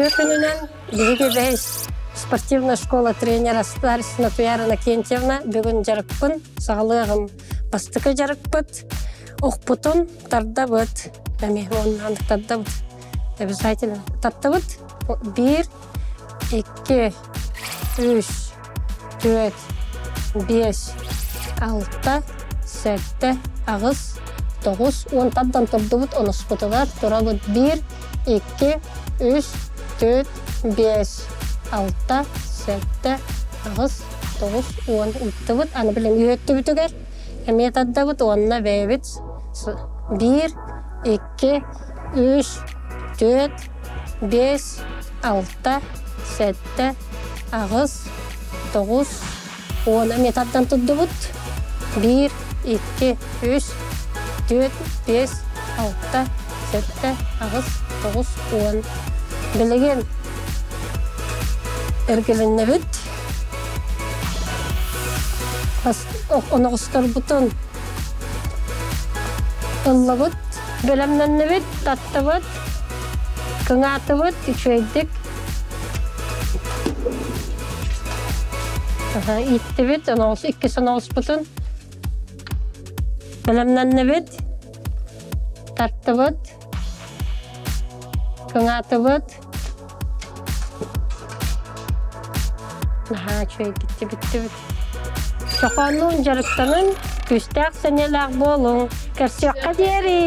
Үтүө күнүнэн биһиги бэһис спортивная школа тренера Старостина Туяра Иннокентьевна бүгүн дьарыкпын саҕалыаҕым. Бастакы дьарыкпыт охпутун тардабыт. Эмиэ уонна тардабыт. Обязательно таттыбыт. Биир, икки, үс, түөрт, биэс, алта, сэттэ, аҕыс, тоҕус уон тардан турдубут онуспутугар турабыт биир, икки, үс, түөрт, биэс, алта, сэттэ, аҕыс, тоҕус, уон ыыттыбыт. Аны билин үөттүбүтүгэр эмиэ тардабыт уонна бэйэбит биир, икки, үс, түөрт, биэс, алта, сэттэ, аҕыс, тоҕус, уон эмиэ тардан турдубут. Биир, икки, үс, түөрт, биэс, алта, сэттэ, аҕыс, тоҕус, уон. Билигин эргилиннибит. Оноҕосторбутун ыллыбыт, бэлэмнэннибит, таттыбыт, кыҥаатыбыт үчүгэйдик ииттибит, оноҕос иккис оноҕоспутун бэлэмнэннибит, тартыбыт, кыҥаатыбыт. Наһаа үчүгэй бүттүбүт. Чохооннуун дьарыктаныҥ, күүстээх сэниэлээх буолуҥ. Көрсүөххэ диэри!